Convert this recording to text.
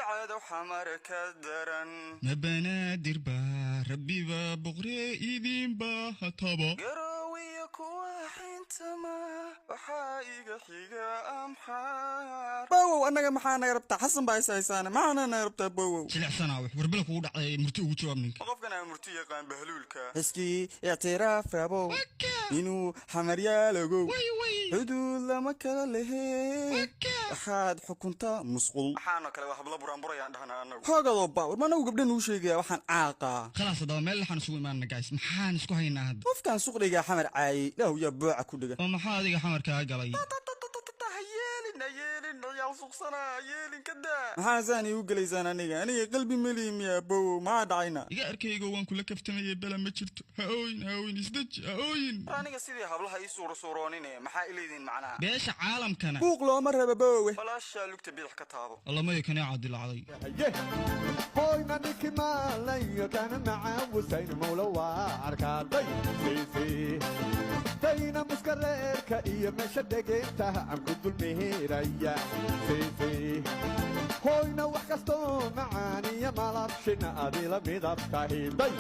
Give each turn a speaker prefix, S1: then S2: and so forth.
S1: Cadow Xamar ka daran.
S2: Ma Banaadir baa rabbiba boqree idinba hataba.
S1: Garoowiya kuwa xintama waxaa iga xiga Amxaar. Bowow, annaga maxaa naga rabtaa? Xasan baa is haysaane, maxaana naga rabtaa, bowow?
S2: Jilicsanaa, wax warbela kugu dhacday, murti ugu jawaab ninka.
S1: Qofkan aa murti yaqaan, bahluulka xiskii ictiraaf rabow inuu Xamaryaalogow xuduud lama kala lehe, waxaad xukuntaa musqul. Waxaanoo kale waa habla buraanburayaan dhahnaa anagu. Hoogadoo baawar ma anagu gabdha nuu sheegaya waxaan caaqaa.
S2: Khalaas, haddaba meel waxaan isugu imaanana. Guys, maxaan isku haynaa hadda?
S1: Qofkan suqdhigaa Xamar caayay, ilaahu yaa booca ku dhiga.
S2: Oo maxaa adiga Xamar kaa galay?
S1: Ha yeelin, ha yeelin, ciyaal suqsana, ha yeelin, ka daa. Maxaa saan iigu gelaysaan aniga? Aniga qalbi melihi miya, bowow? Maxaa dhacayna?
S2: Iga arkaygo, waan kula kaftamayay, bela ma jirto. Ha ooyin, ha ooyin, isdeji, ha ooyin.
S1: Aniga sidii hablaha ii suura suuroonine, maxaa ileydin macnaha?
S2: Beesha caalamkana
S1: buuq looma raba, bowowe. Walaashaa lugta bidix ka taabo.
S2: Allamaya kaneecaa dilacday.
S3: Hoyna ninki maalayo kana macaawisayn mawla waa arkaaday siisi dayna muskareerka iyo meesha dhegeentaha aan ku dulmihiiraya siisi hoyna wax kastoo macaaniya malabshina adila midab tahiday.